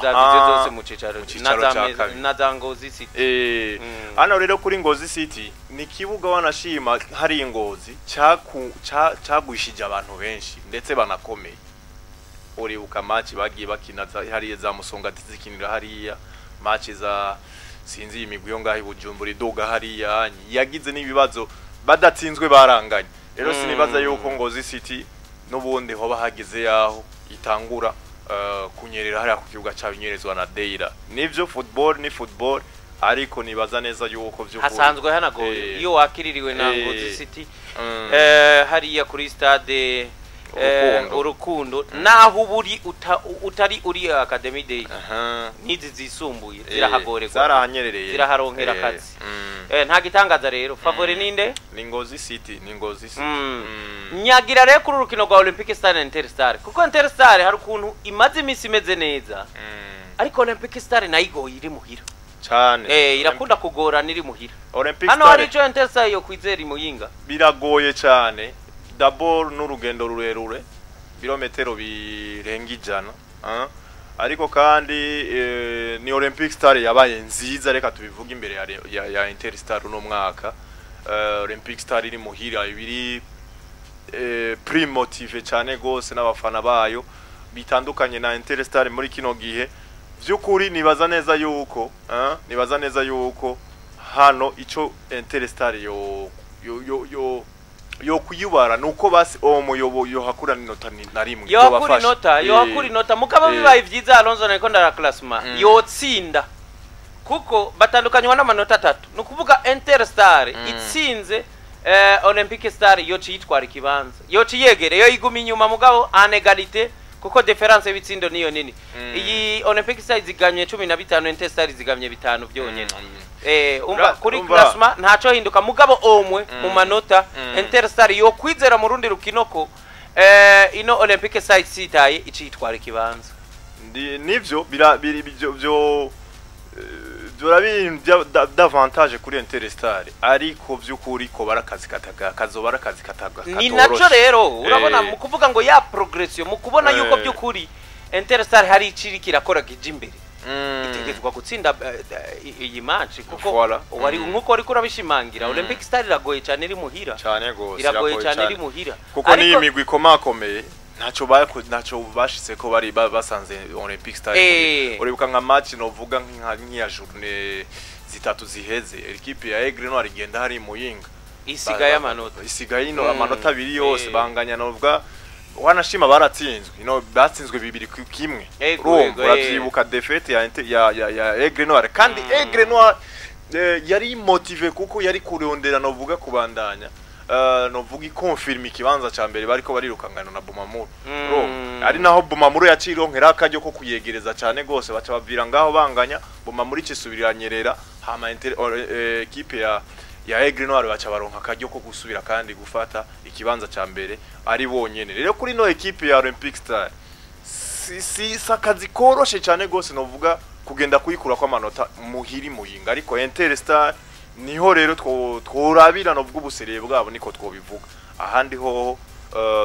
Zagize zose mu cicaro Mu cicaro na za ca kabiri. Na za Ngozi City. Hano rero kuri Ngozi City, ni ikibuga wanashima hari Ngozi cagwishije abantu benshi ndetse banakomeye. Uribuka match bagiye bakina hariya za Musonga zikinira hariya, match za sinzi imigwi yo ngaho i Bujumbura iduga hariya, yagize n'ibibazo, badatsinzwe baranganye. Rero sinibaza yuko Ngozi City n'ubundi hoba hageze yaho itangura kunyerera hariya ku kibuga cabinyerezwa na Deira. Nivyo, football ni football, ariko nibaza neza yuko vy'ukuri Hasanzwe hanagoye iyo wakiririwe na Ngozi City hariya kuri stade Urukundo. Urukundo, naho uba uri utari uri Academy Day n'izi zisumbuye zirahagorerwa. Zarahanyerereye. Ziraharonkera akazi. Nta gitangaza rero, favori ninde? Ni Ngozi City, ni Ngozi City. Nyagira rero kuri urukino rwa Olympic Star na Interstar, kuko Interstar hari ukuntu imaze iminsi imeze neza, ariko Olympic Star nayo igoye iri muhira. Cane. Irakunda kugorana iri muhira. Olympic Hano Star hari ico Interstar yo kwizera imuyinga? Biragoye cyane. D'abord n'urugendo rurerure, birometero birenga 100, ah. Ariko kandi ni Olympic Star yabaye nziza, reka tubivuge, imbere ya Interstar uno mwaka. Olympic Star iri muhira ibiri plus motivée cyane gose n'abafana bayo, bitandukanye na Interstar muri kino gihe. Vy'ukuri nibaza neza yuko nibaza neza yuko hano ico Interstar yo kuyubara nuko basi uwo muyobo yohakura n'inota na rimwe. Yohakura yobafasha. inota, yohakura inota mugabo bibaye vyiza, Alonso, nariko ndara classement, yotsinda, kuko batandukanywa n'amanota 3. Ni ukuvuga Interstar itsinze Olympic Star yoca yitwara ikibanza, yoca yegere, yo iguma inyuma mugabo en égalité, kuko différence y'ibitsindo niyo nini. Iyi Olympic Star izigamye 15, Interstar izigamye 5 byonyene. Umva, kuri umva. classement ntaco hinduka, mugabo omwe mu manota Interstar yo kwizera mu rundi rukino ko ino Olympic Star isitaye icitwara ikibanza. Nivyo bira biri byo byo byo davantage kuri Interstar, ariko vy'ukuri ko barakazi kataga kazoba arakazi kataga Ni katoroshe. naco rero urabona mu kuvuga ngo ya progression, mu kubona yuko by'ukuri Interstar hari iciri kirakora kija imbere, itegerezwa gutsinda iyi match, kuko Voilà. wari nkuko wariko urabishimangira, Olympic Star iragoye cyane iri muhira. Cane gose. Iragoye cyane iri muhira. Kuko niyi migwi ikomakomeye ntacyo ntacyo bashitse ko bari basanze Olympic Star. Uribuka nka match novuga nk'iya journée 3 ziheze, équipe ya Aigle Noir igenda hari Muyinga Isigaye amanota. Isigaye ino amanota 2 yose, banganya. Novuga wanashima baratsinzwe, ino batsinzwe 2-1. Urumva, uravyibuka défaite ya Aigle Noir. Kandi Aigle Noir yari motivé kuko yari kurondera novuga kubandanya novuga ikonfirma ikibanza ca mbere bariko barirukangana na Bumamuru. Urumva, ari naho Bumamuru yacironkera akaryo ko kuyegereza cane gose, baca bavira ngaho banganya, Bumamuru icisubiranyerera, hama équipe ya Aigle Noir baca baronka akaryo ko gusubira kandi gufata ikibanza ca mbere ari bonyene. Rero kuri no équipe ya Olympic Star si akazi koroshe cyane gose novuga kugenda kuyikura ko amanota muhiri Muyinga. Ariko Interstar niho rero tworabira novuga ubuseriye bwabo, niko twobivuga. Ahandi hoho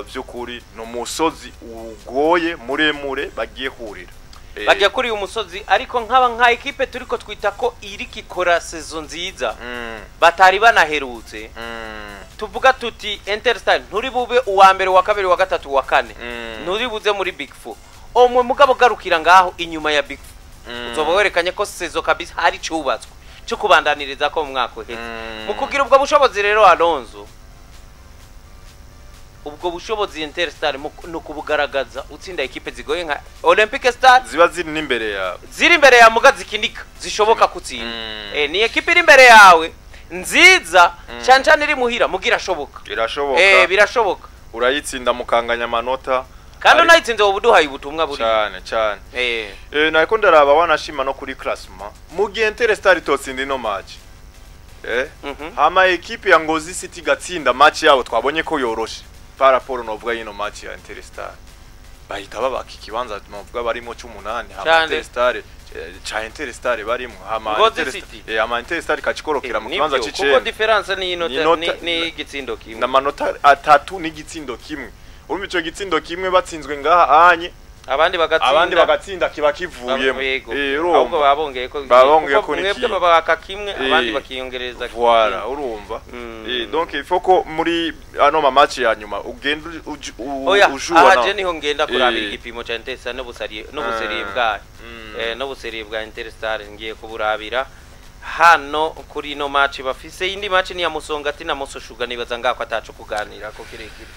vy'ukuri no musozi ugoye muremure bagiye kurira. Bagiye kuri uyu musozi, ariko nk'aba nka équipe turiko twita ko iriko ikora saison nziza batari banaherutse, tuvuga tuti Interstar nturi bube uwa mbere, uwa kabiri, uwa gatatu, uwa kane, nturi buze muri Big Four omwe, mugabo garukira ngaho inyuma ya Big Four, uzoba werekanye ko saison kabisa hari cubatswe cyo kubandaniriza ko mu mwaka uheze. Mu kugira ubwo bushobozi rero, Alonso, ubwo bushobozi Interstar ni ukubugaragaza utsinda équipe zigoye nka Olympic Star ziba ziri n'imbere yawe. Ziri imbere ya muga zikinika, zishoboka kutsinda. Ni équipe iri imbere yawe nziza cyane cyane iri muhira, mugira irashoboka. Irashoboka. Birashoboka. Urayitsinda mukanganya amanota. Kandi unayitsinze wowe uduhaye ubutumwa buri Cyane cyane. Nariko ndaraba wanashima no kuri classement, mu gihe Interstar itotsinda ino match hama équipe ya Ngozi City gatsinda match yabo twabonye ko yoroshe par rapport novuga y'ino match ya Interstar, bahita babaka ikibanza novuga barimo c'umunani, hama Cane. Interstar ca Interstar barimo, hama Ngozi Interstar City. Hama Interstar kacikorokera mu kibanza Nibyo, kuko c'icenda. différence ni inota ni igitsindo kimwe. N'amanota 3 n'igitsindo kimwe. Urumva ico gitsindo kimwe batsinzwe ngaha anye. Abandi bagatsinda, abandi bagatsinda kiba kivuyemo. Ahubwo babongeye ko mwebwe babaka kimwe, abandi bakiyongereza. Voilà, urumva. Donc il faut ko muri ano ma match ya nyuma ugenda ujua. Aha je niho ngenda kurabira igipimo ca Interstar n'ubusariye n'ubuseriye bwayo. N'ubuseriye bwa Interstar ngiye kuburabira hano kuri no match bafise. Indi match ni ya Musongati na Moso Sugar, nibaza ngako ataco kuganira ko kirekire.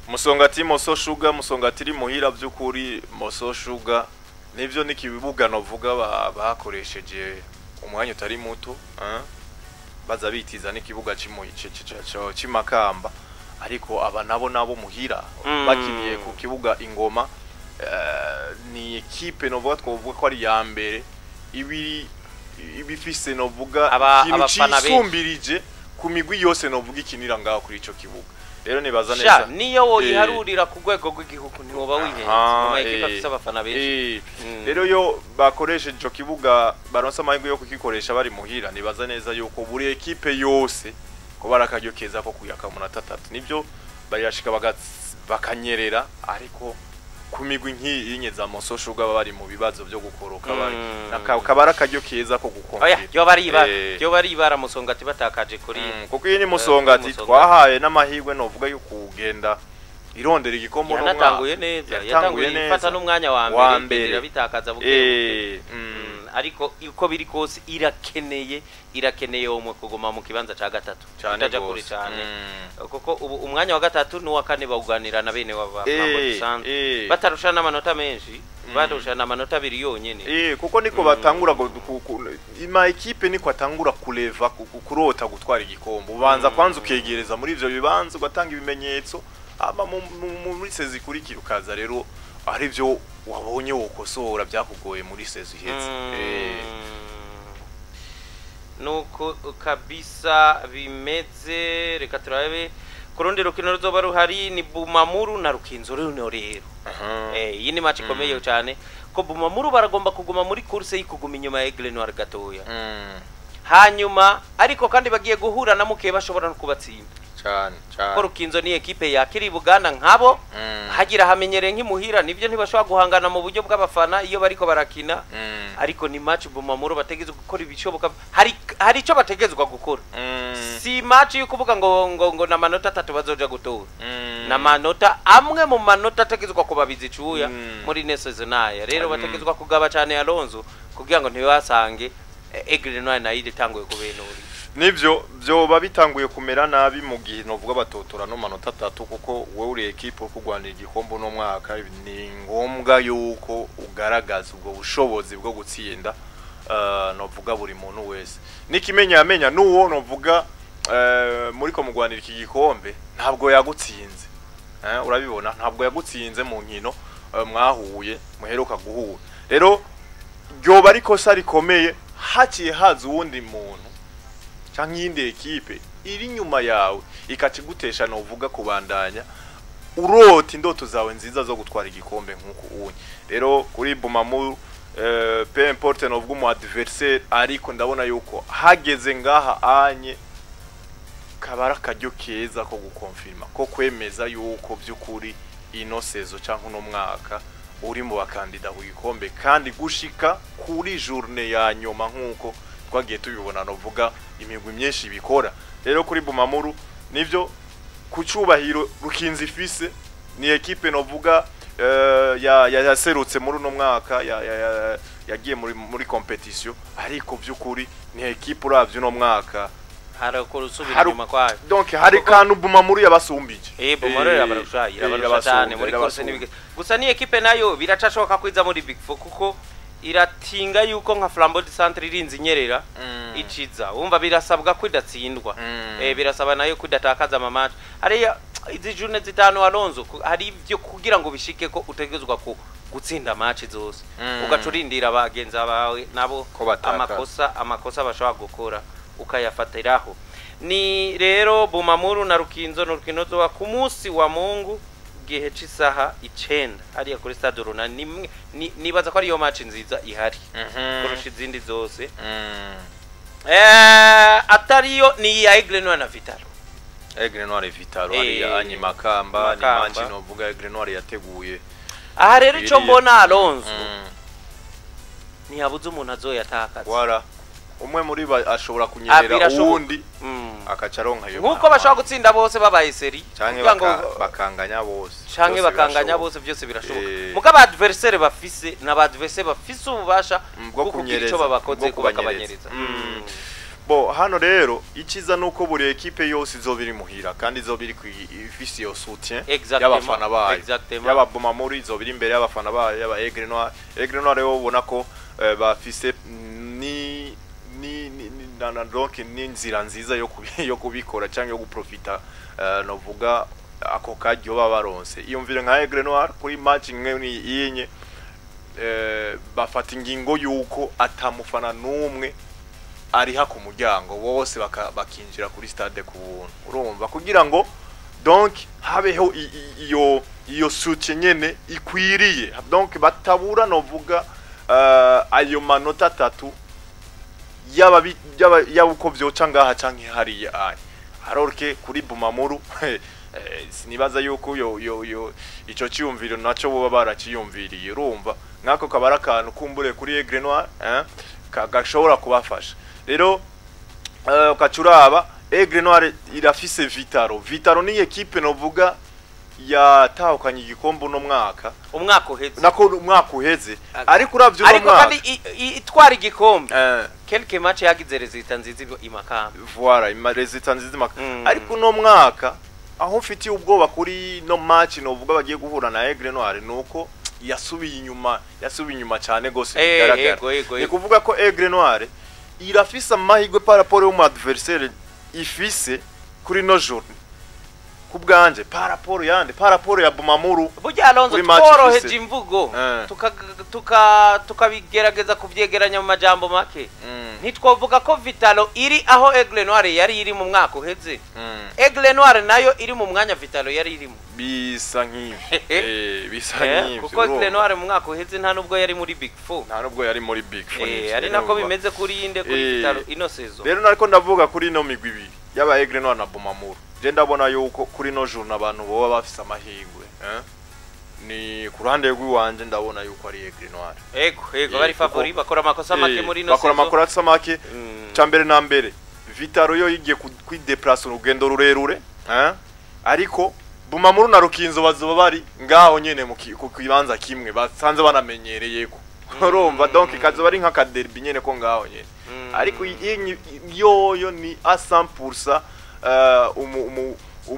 Musongati Moso Sugar, Musongati iri muhira by'ukuri. Moso Sugar nivyo nikibibuga novuga bakoresheje umwanya utari muto, baza bitiza n'ikibuga c'imakamba, ariko aba nabo muhira bakiniye ku kibuga Ingoma. Ni equipe novuga twovuga ko ari ya mbere ibiri ibifise novuga ikintu cisumbirije ku migwi yose novuga ikinira ngaho kuri ico kibuga. Rero nibaza neza niyo woyiharurira ku rwego rw'igihugu ntiwoba wihenze mu equipe afise abafana benshi. Rero yo bakoresheje ico kibuga baronsa amahirwe yo kukikoresha bari muhira, nibaza neza yuko buri equipe yose ko barakaryo keza ko kuyaka umunota atatu. Nivyo barashika bakanyerera, ariko ku migwi nk'iyi za Moso Sugar bari mu bibazo byo gukoroka bari nakabara karyo keza ko gukomfira. Oya yo bari ibara Musongati batakaje kuri kuko iyi ni Musongati twahaye n'amahirwe novuga yo kugenda irondera igikombe no mwaka. Yanatanguye neza, yatanguye ifata n'umwanya wa mbere irabitakaza buke. Ariko uko biri kose irakeneye umwe kuguma mu kibanza ca gatatu utaja kure cyane, kuko ubu umwanya wa gatatu n'uwa kane bawuganira na bene wa Sanze batarushana amanota menshi, barushana amanota abiri yonyene. Kuko niko batangura ima equipe niko atangura kureva kurota gutwara igikombe, ubanza kwanza ukegereza muri ivyo bibanza ugatanga ibimenyetso, ama muri sezi kurikira ukaza rero ari byo wabonye wokosora byakugoye muri sezi ihetse. Nuko kabisa bimeze. Reka turabe kurundi rukino ruzoba ruhari ni Bumamuru na Rukinzo runo rero. Iyi ni match ikomeye cyane ko Bumamuru baragomba kuguma muri course y'ikuguma inyuma ya Aigle Noir gatoya. Hanyuma ariko kandi bagiye guhura na muke bashobora no kubatsinda cyane cyane. Ko Rukinzo ni equipe ya kiri Buganda nkabo hagira hamenyere nk'imuhira, nivyo ntibashobora guhangana mu buryo bw'abafana iyo bariko barakina, ariko ni match Bumamuru bategezwe gukora ibishoboka, hari ico bategezwa gukora. Si match yo kuvuga ngo ngo ngo na manota atatu bazoja gutora, na manota amwe mu manota ategezwa kubabiza icuya muri nesezo naya. Rero bategezwa kugaba cyane Alonso kugira ngo ntibasange Aigle Noir nayo itanguye kubenura. Nivyo byoba bitanguye kumera nabi mu gihe novuga batotora no manota atatu, kuko wewe uri equipe yo kurwanira igikombe no mwaka ni ngombwa yuko ugaragaza ubwo bushobozi bwo gutsinda. Novuga buri muntu wese nikimenya yamenya nuwo novuga muri ko mugwanira iki gikombe ntabwo yagutsinze. Urabibona ntabwo yagutsinze mu nkino mwahuye muheruka guhura. Rero ryoba ariko sari rikomeye haciye haza uwundi muntu canke iyindi ekipe iri inyuma yawe ikakigutesha novuga kubandanya urota indoto zawe nziza zo gutwara igikombe nkuko unye. Rero kuri Bumamuru peu importe novuga umu adversaire, ariko ndabona yuko hageze ngaha anye kabara karyo keza ko gukonfirma ko kwemeza yuko by'ukuri ino sezo canke uno mwaka uri mu bakandida ku gikombe, kandi gushika kuri journée ya nyuma nkuko twagiye tubibona novuga imigwi myinshi bikora. Rero kuri Bumamuru nivyo kucubahiro Rukinzi ifise ni equipe novuga yaserutse muri uno mwaka yagiye muri competition, ariko by'ukuri ni equipe uravye uno mwaka harusubira inyuma kwayo. Donc hari kantu Bumamuru yabasumbije. Bumamuru yabarusha irabarusha cyane muri course n'ibige. Gusa ni equipe nayo biracashoka kwiza muri Big Four kuko iratinga yuko nka Flambeau du Centre irinze inyerera iciza. Wumva birasabwa kwidatsindwa. Birasaba nayo kudatakaza ama match. Hari izi journée zitanu Alonso hari ivyo kugira ngo bishike ko utegezwa ko gutsinda match zose. Ugacurindira abagenza bawe nabo amakosa bashobora gukora ukayafatiraho. Ni rero Bumamuru na Rukinzo n'urukino zo ku munsi wa Mungu gihe c'isaha 9 hariya kuri Stade Urunani. Nibaza ko ariyo match nziza ihari kurusha izindi zose. Atariyo ni ya Aigle Noir na Vitalo. Aigle Noir Vitalo hariya anyi Makamba ni match novuga Aigle Noir yateguye. Aha rero ico mbona, Alonso, ntihabuze umuntu azoyatakaza. Wara umwe muri ba ashobora kunyerera uwundi akaca aronka ayo. Nkuko bashobora gutsinda bose babaye seri canke bakanganya bose. Canke bakanganya bose, byose birashoboka. Mugabo adversaire bafise n'aba adversaire bafise ububasha bwo kugira ico babakoze, ko bakabanyereza. Bo hano rero ikiza nuko buri ekipe yose izoba iri muhira kandi izoba iri ifise iyo soutien y'abafana bayo. Yaba Bumamuru izoba iri imbere y'abafana bayo, yaba Aigle Noir. Aigle Noir rero ubona ko bafise ni na donc ni inzira nziza yo kubikora cyangwa yo guprofita, novuga ako karyo baba baronse. Iyumvire nka Aigle Noir kuri match imwe ni iyinye, bafata ingingo yuko atamufana n'umwe ariha ku muryango, bose bakinjira kuri stade ku buntu, urumva, kugira ngo donc habeho iyo soutien nyene ikwiriye, donc batabura novuga ayo manota atatu, yaba yaba uko vyoca ngaha canke hariya. Alors que kuri Bumamuru sinibaza yuko yo ico ciyumviro naco boba baraciyumviriye. Urumva nkako kabara akantu kumbure kuri Aigle Noir gashobora kubafasha. Rero ukacuraba Aigle Noir irafise Vitaro. Vitaro ni equipe novuga yatahukanye igikombe uno mwaka. Umwaka uheze. Nako umwaka uheze, ariko uravye uno ariko mwaka kandi itwara igikombe, quelque match yagize résultat nziza imakamba. Voilà, ima résultat nziza imakamba. Ariko uno mwaka aho mfitiye ubwoba kuri no match novuga bagiye guhura na Aigle Noir nuko yasubiye inyuma cyane gose bigaragara. Ego. Ni kuvuga ko Aigle Noir irafise amahirwe par rapport au adversaire ifise kuri no journée, ku bwanje, par rapport yande, par rapport ya Bumamuru. Burya Alonso, Kuri match tworoheje ifise. imvugo, tukabigerageza kuvyegeranya mu majambo make, ntitwovuga ko Vitalo iri aho Aigle Noir yari iri mu mwaka uheze. Aigle Noir nayo iri mu mwanya Vitalo yari irimo. Bisa nk'ivyo, bisa nk'ivyo. Kuko Aigle Urumva. Noir mu mwaka uheze nta nubwo yari muri Big Four. Nta nubwo yari muri Big Four. Eh, ari nako bimeze kuri inde, kuri Vitalo ino saison. Rero nariko ndavuga kuri ino migwi ibiri, yaba Aigle Noir na Bumamuru, je ndabona yuko kuri no journée abantu boba bafise amahirwe, ni ku ruhande rw'iwanje ndabona yuko ari Aigle Noir. Ego, bari favori, bakora amakosa make muri ino bakora saison. Amakosa make. Cambere na mbere, Vitaro yo yigiye kwideplace urugendo rurerure, ariko Bumamuru na Rukinzo bazoba bari ngaho nyene ku kibanza kimwe basanze banamenyereyeko, urumva, donc kazoba ari nk'aka derby nyene ko ngaho nyene. Ariko iyi yoyo ni à 100%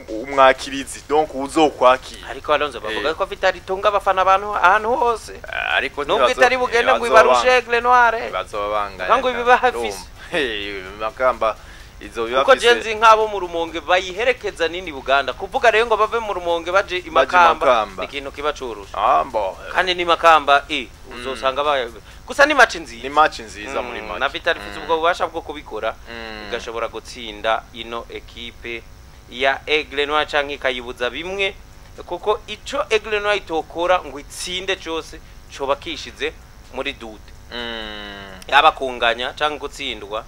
umwakirizi, donc uzokwakira. Ariko Alonso, bavuga ko Vitalo itunga abafana abantu ahantu hose. Ariko nubwo itari bugende ngo ibarushe Aigle Noir. Bazoba banganya. Ngo ibiba hafise. Makamba izo biba. Kuko jenzi nk'abo mu Rumonge bayiherekeza nini Buganda, kuvuga rero ngo bave mu Rumonge baje imakamba Makamba. ni ikintu kiba coroshe. Ah bon. Kandi ni Makamba uzosanga ba gusa ni match nziza. Ni match nziza muri match. Na Vitalo ifite ubwo bubasha bwo kubikora, igashobora gutsinda ino ekipe ya Aigle Noir canke ikayibuza bimwe, kuko ico Aigle Noir itokora ngo itsinde cose coba kishize muri doute, yaba kunganya canke gutsindwa.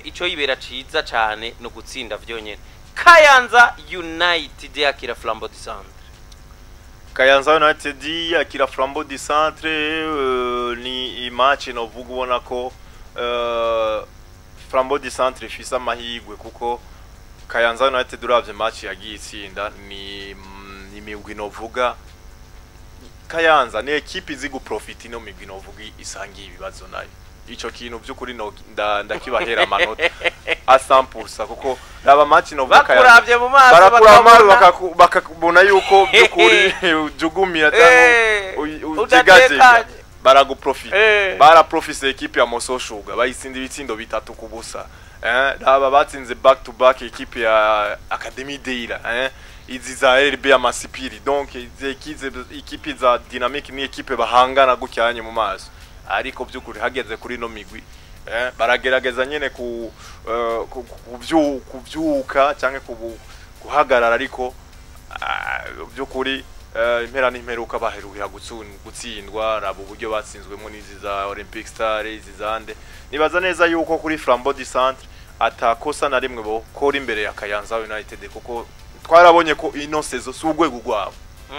Ico yibera ciza cane no gutsinda vyonyene. Kayanza United yakira Flambeau du Centre. Kayanza United yakira Flambeau du Centre, ni match novuga ubona ko Flambeau du Centre ifise amahirwe, kuko Kayanza United uravye match yagiye itsinda ni imigwi novuga Kayanza ni ekipe izi guprofita ino migwi novuga isangiye ibibazo nayo. Ico kintu by'ukuri no ndakibahera amanota a 100%, kuko raba match novuga Kayanza Bakuravye mu maso barakura amazi, bakabona bakakubona yuko by'ukuri ujugumira cyangwa ujegajega, udatekanye. Baraguprofita. Baraprofise ekipe ya Moso Sugar, bayitsinda ibitsindo 3-0. Raba batsinze back to back ekipe ya Academy Deira, izi za RB Amasipiri, donc izi ekipe za Dynamic ni ekipe bahangana gucyanye mu maso. Ariko by'ukuri hageze kuri no migwi, baragerageza nyene kuvyuka canke guhagarara, ariko by'ukuri impera n'imperuka baheruhira gutsindwa. Raba uburyo batsinzwemo n'izi za Olympic Star, izi zande. Nibaza neza yuko kuri Flambeau du Centre atakosa na rimwe bokora imbere ya Kayanza United, kuko twarabonye ko ino saison si urwego rwabo.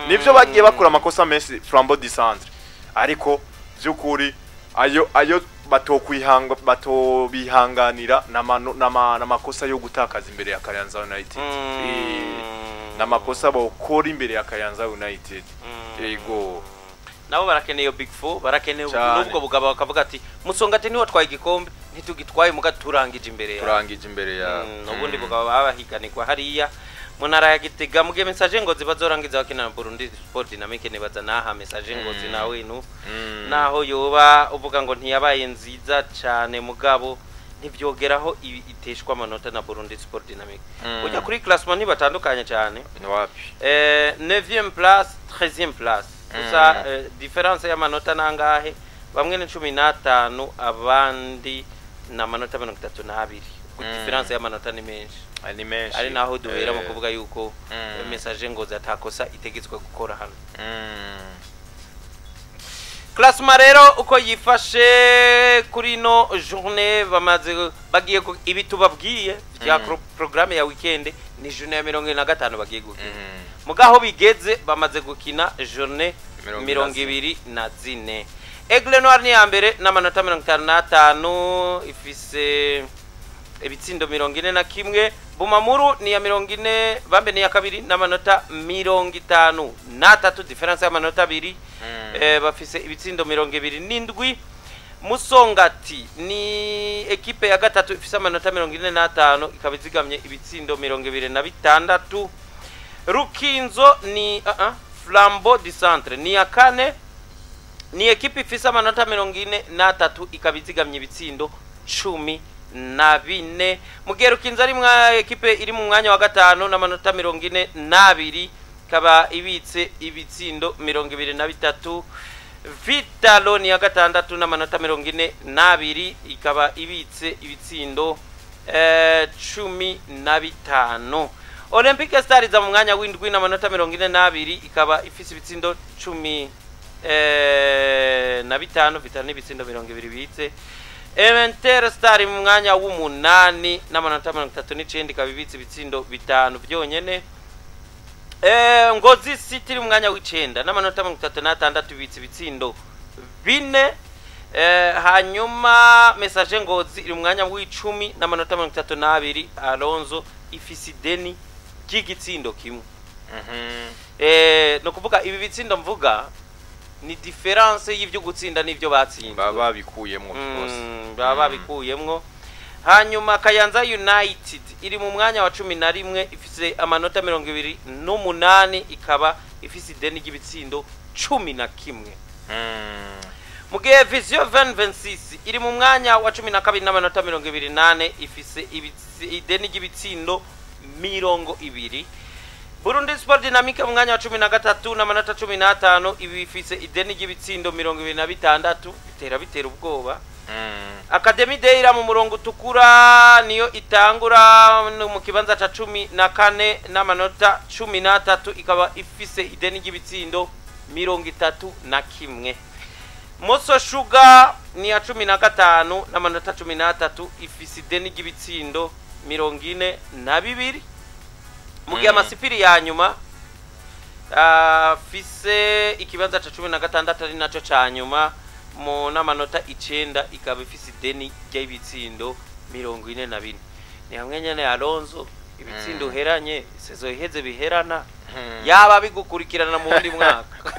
Nivyo bagiye bakora amakosa menshi Flambeau du Centre, ariko by'ukuri ayo batokwihanga batobihanganira n'amakosa yo gutakaza imbere ya Kayanza United. N'amakosa bokora imbere ya Kayanza United. Yego. Nabo barakeneye iyo big four, barakeneye n'ubwo bugabo, bakavuga ati Musongati niwo twaye igikombe, ntitugitwaye muga turangije imbere ya turangije imbere ya N'ubundi bugabo babahiganirwa hariya mu ntara ya Gitega. Mugihe Message Ngozi bazorangiza bakina na Burundi Sport Dynamique, nibaza naha Message Ngozi nawe nu naho yoba uvuga ngo ntiyabaye nziza cyane, mugabo ntibyogeraho iteshwa amanota na Burundi Sport Dynamique. Ujya kuri classement ntibatandukanye cyane. Ni wapi? 9e place, 13e place gusa. Différence y'amanota nangahe? Bamwe ni 15, abandi ni amanota 32. Différence y'amanota ni menshi. Ni menshi. Ari naho duhera mu kuvuga yuko Message Ngozi atakosa itegetswe gukora hano. Classement rero uko yifashe kuri no journée, bamaze bagiye ibi tubabwiye vya programme ya weekend, ni journée ya 45 bagiye gukina. Mugaho bigeze bamaze gukina journée 24. Aigle Noir ni ya mbere n'amanota 55, ifise ibitsindo 41. Bumamuru ni ya 40 bambe ni ya kabiri n'amanota 53, différence y'amanota 2. Bafise ibitsindo 27. Musongati ni ekipe ya gatatu, ifise amanota 45, ikaba izigamye ibitsindo 26. Rukinzo ni Flambeau du Centre ni ya kane, ni ekipe ifise amanota 43, ikaba izigamye ibitsindo 14, mu gihe Rukinzo ari mwa ekipe iri mu mwanya wa gatanu n'amanota 42, ikaba ibitse ibitsindo 23. Vitalo ni ya gatandatu n'amanota 42, ikaba ibitse ibitsindo 15. Olympique Star iza mu mwanya w'indwi n'amanota 42, ikaba ifise ibitsindo 15. Vitalo n'ibitsindo 20 bitse. Inter Star mu mwanya w'umunani n'amanota 39, ikaba ibitse ibitsindo 5 byonyene. Ngozi City iri mu mwanya w'icenda n'amanota 36, ibitse ibitsindo 4. Hanyuma Message Ngozi iri mu mwanya w'icumi n'amanota 32. Alonso, ifise ideni ry'igitsindo kimwe. No kuvuga ibi bitsindo mvuga ni différence y'ivyo gutsinda n'ivyo batsinze. Baba babikuyemwo rwose. Baba babikuyemwo. Hanyuma Kayanza United iri mu mwanya wa 11, ifise amanota 28, ikaba ifise ideni ry'ibitsindo 11. Mu gihe Vision 2026 iri mu mwanya wa 12 n'amanota 24, ifise ideni ry'ibitsindo 20. Burundi Sport Dynamique mu mwanya wa 13 n'amanota 15, ibi ifise ideni ry'ibitsindo 26, bitera ubwoba. Academy Deira mu murongo utukura niyo itangura mu kibanza ca 14 n'amanota 13, ikaba ifise ideni ry'ibitsindo 31. Moso Sugar ni ya 15 n'amanota 13, ifise ideni ry'ibitsindo 42. Mu gihe amasipiri ya nyuma afise ikibanza ca 16, ari naco ca nyuma, mu n'amanota 9, ikaba ifise ideni ry'ibitsindo 44. Ni hamwe nyene Alonso, ibitsindo uheranye saison iheze biherana, yaba bigukurikirana mu wundi mwaka.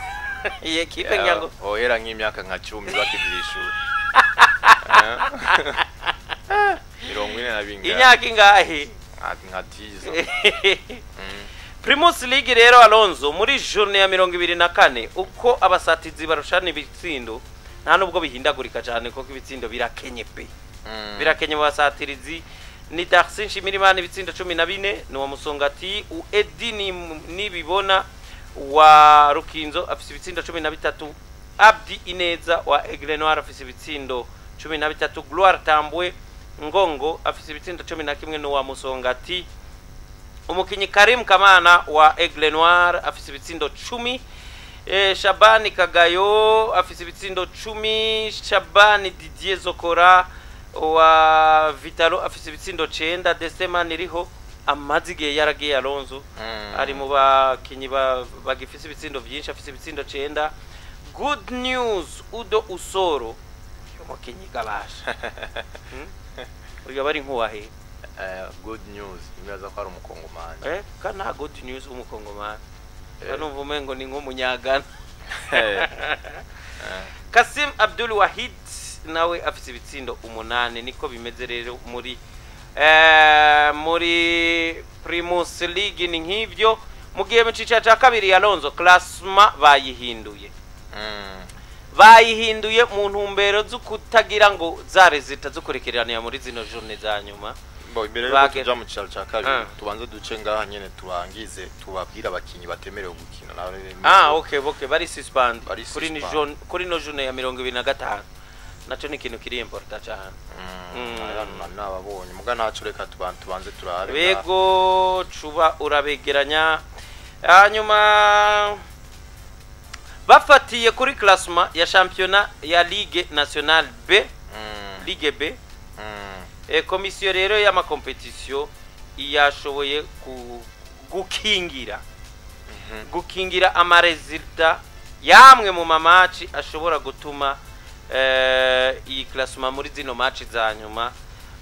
Iyi ekipe ngira ngo ohera nk'imyaka nka 10 bakigira ishuri. 40 na bingahe? Imyaka ingahe? Nka 10. Primus League rero Alonso, muri journée ya 24, uko abasatizi barushana ibitsindo nta nubwo bihindagurika cyane, kuko ibitsindo birakenye pe. Birakenye mu basatirizi. Ni Darcy Nshimirimana ibitsindo 14, ni wa Musongati. Edi Nibibona wa Rukinzo afise ibitsindo 13. Abdi Ineza wa Aigle Noir afise ibitsindo 13. Gloire Tambwe Ngongo afise ibitsindo 11, ni wa Musongati. Umukinyi Karim Kamana wa Aigle Noir afise ibitsindo 10. Shabani Kagayo afise ibitsindo 10. Shabani Didier Zokora wa Vitalo afise ibitsindo 9. Desema Niriho Amaze igihe yaragiye Alonso, ari mu bakinyi bagifise ibitsindo vyinshi, afise ibitsindo 9. Good News Udo Usoro, uyu mukinyi gabasha. Uyu aba ari nk'uwahe? Good News nibaza ko ari umukongomani. Ka nta Good News w'umukongomani. Numva umengo ni nk'umunyagana. Kasim Abdul Wahid nawe afise ibitsindo 8. Niko bimeze rero muri Primus League, ni nk'ivyo. Mu gihe mu cicaro ca kabiri, Alonso, classement bayihinduye. Bayihinduye mu ntumbero zo kutagira ngo za résultats zo kurekeranira muri zino journées za nyuma. Bo, imbere yuko tuja mu cicaro ca kabiri, tubanze duce ngaha nyene, turangize tubabwire abakinyi batemerewe gukina. Ah, okay, bari suspend. Bari kuri ni suspend. Jaune, kuri no journée ya 25, naco ni ikintu kiri important cyane. Nababonye muga ntaco, reka tubanze turabe. Bego, cuba urabegeranya. Hanyuma bafatiye kuri classement ya championnat ya Ligue Nationale B, Ligue B, komisiyo rero y'ama compétitions yashoboye gukingira ama résultats yamwe mu ma matchs ashobora gutuma iyi classement muri zino match za nyuma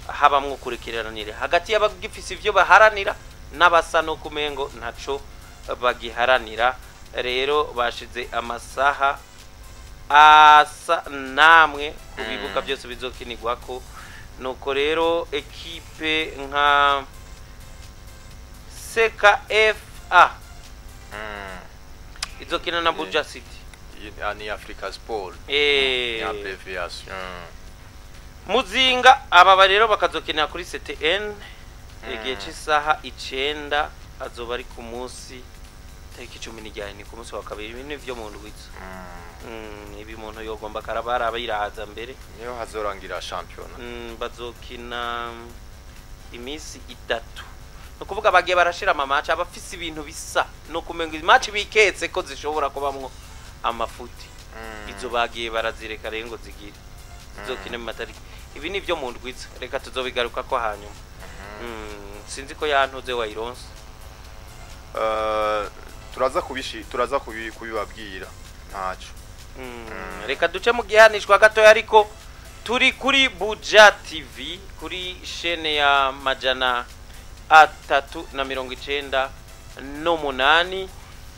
habamwo kurekeranira hagati y'abagifise ivyo baharanira n'abasa no kumengo ntaco bagiharanira. Rero bashize amasaha asa namwe ku bibuga byose bizokinirwako. Nuko rero ekipe nka CKFA izokina na Buja City. Ni Africa Sport. Ni abbreviation. Muzinga, aba rero bakazokinira kuri CTN igihe cy'isaha 9, azoba ari ku munsi tariki 10, ni ku munsi wa kabiri. Ibi ni vyo mu ndwizo. Ibi umuntu yogomba karaba araba yiraza mbere. Niyo hazorangira shampiyona. Bazokina iminsi 3, ni ukuvuga bagiye barashira ama matchs abafise ibintu bisa no kumenga match biketse ko zishobora kubamwo amafuti. Izo bagiye barazireka rero ngo zigire zizokine mu matariki. Ibi ni byo mu ndwiza, reka tuzobigaruka ko hanyuma. Sinzi ko yantuze wayironse. Turaza kubibabwira ntaco. Reka duce mu gihanishwa gatoya, ariko turi kuri Buja TV kuri chaîne ya 398,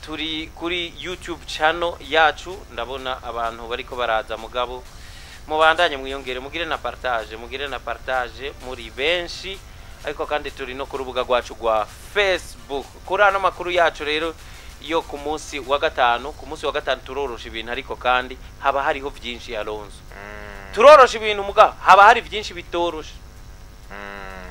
turi kuri YouTube channel yacu. Ndabona abantu bariko baraza, mugabo mubandanye mwiyongere, mugire na partage, mugire na partage muri benshi. Ariko kandi turi no ku rubuga rwacu rwa Facebook. Kuri ano makuru yacu rero yo ku munsi wa gatanu, ku munsi wa gatanu turorosha ibintu, ariko kandi haba hariho byinshi, Alonso. Turorosha ibintu, mugabo haba hari byinshi bitoroshe.